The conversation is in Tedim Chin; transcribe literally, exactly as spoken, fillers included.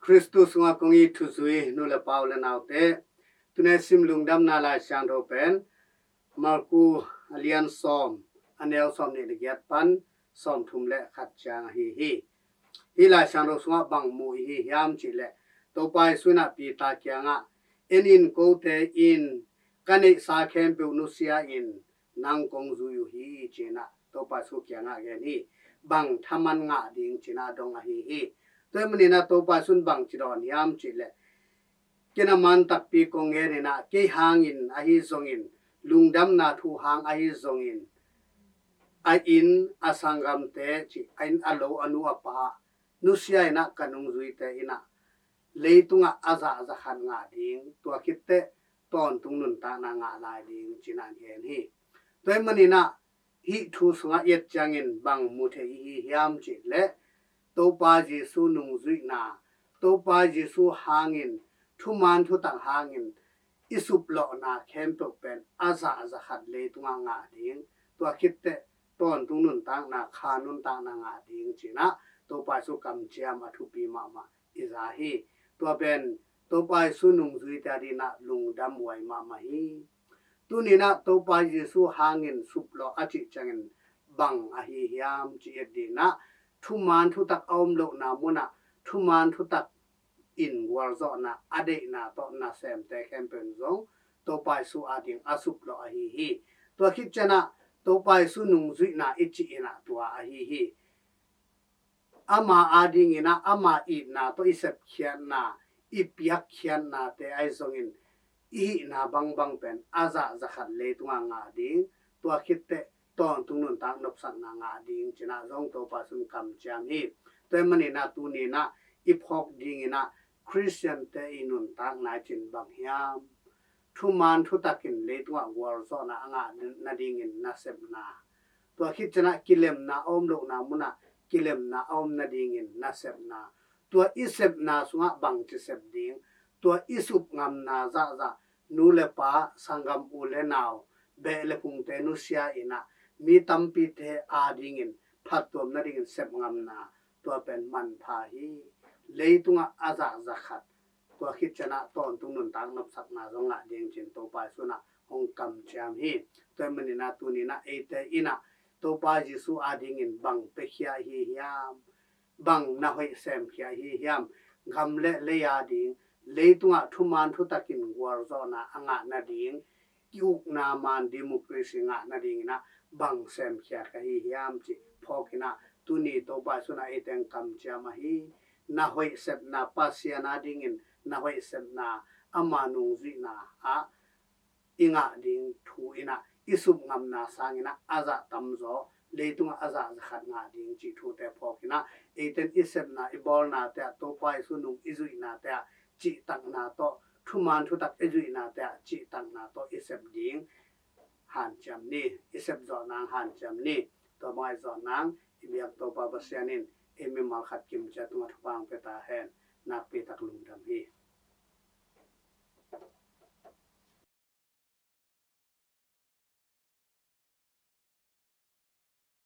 Khristu sungah kong it thuzui nu le pa, u le naute, tuni sim Lungdamna Lai Siangtho pen Marku a lian sawm, a neu sawmnih le giat pan sawmthum le khat ciang ahi hi. Hih Lai Siangtho sungah bang mu i hi hiam cih leh, Topa Jesu in ah Peter kiangah, "En in, kote in ka neihsa khempeuh nusia in nang kong zui uh hi," ci-in ah Topa Jesu kiangah gen hi. Bang thaman ngah ding ci-in ah a dong ahi hi. Tua ahih manin ah Topa Jesu in bang ci dawn hiam cih leh, "Ken a man takpi kong gen in ah, kei hangin ahi zongin, lungdamna thu hang ahi zongin, a inn, a sanggamte," ci, a inn, a lo, a nu, a pa nusia in ah ka nungzuite in ah leitungah a zah za khat ngah ding, tua khit teh tawntung nuntakna ngah lai ding ci-in ah gen hi. Tua ahih manin ah hih thu sungah i et ciangin bang mu thei i hi hiam cih leh, Topa Jesu nungzuihna, Topa Jesu hangin, thuman thutak hangin i suplawhna khempeuh pen a zah za khat leitungah ngah ding, tua khit teh tawntung nuntakna, kha nuntakna ngah ding ci-in ah Topa Jesu kamciam a thupi mahmah i za hi. Tua pen Topa Jesu nungzuite ading in ah lungdam huai mahmah hi. Tuni in ah Topa Jesu hangin suplawh a cih ciangin bang ahi hiam cih i et ding in ah, thuman thutak a om lohna munah thuman thutak in gualzawhna a deihna tawh nasemte khempeuh in zong Topa Jesu ading a suplawh ahi hi. Tua khit ciang ah Topa Jesu nungzuihna i cih in ah tua ahi hi. Ama ading in ah ama itna tawh i sepkhiatna, i piakkhiatnate ahi zongin i hihna bangbang pen a zah za khat leitungah ngah ding, tua khit teh tawntung nuntak nopsakna ngah ding ci-in ah zong Topa Jesu in kamciam hi. Tua ahih manin ah tuni in ah i phawk ding in ah Khristiante i nuntakna i cih bang hiam? Thuman thutakin leitungah gualzawhna a ngah nadingin nasepna, tua khit ciang ah kilemna a om lohna munah kilemna a om nadingin nasepna, tua i sepna sungah bangci sep ding, tua i sup ngamna zahzah, nu le pa, sanggam, u le nau, beh le phungte nusia in ah mi tampite adingin phattuam nadingin sep ngamna, tua pen manpha hi. Leitungah a zah za khat, tua khit ciang ah tawntung nuntak nopsakna zong ngah ding ci-in Topa Jesu in ah hong kamciam hi. Tua ahih manin ah tuni in ah eite in ah Topa Jesu adingin bang piakhia i hi hiam? Bang na hoih semkhia i hi hiam? Gam le lei ading, leitungah thuman thutakin gualzawhna a ngah nading, ki-ukna man democracy ngah nadingin ah bang semkhia ka hi hiam cih phawk in ah tuni Topa Jesu in ah eite hong kamciam ahi. Na hoih sepna, Pasian adingin na hoih sepna, ama nungzuihna ah i ngah ding thu in ah i sup ngamna sangin ah a zah tamzaw, leitungah a zah za khat ngah ding cih thute phawk in ah, eite in i sepna, i bawlnate ah Topa Jesu nung i zuihnate ah cihtakna tawh, thuman thutak i zuihnate ah cihtakna tawh i sep ding hanciam ni, i sep zawh nang hanciam ni. Tua bang i zawh nang i biak Topa Pasian in ei mimal khat kim ciat tungah thupha hong pia ta hen.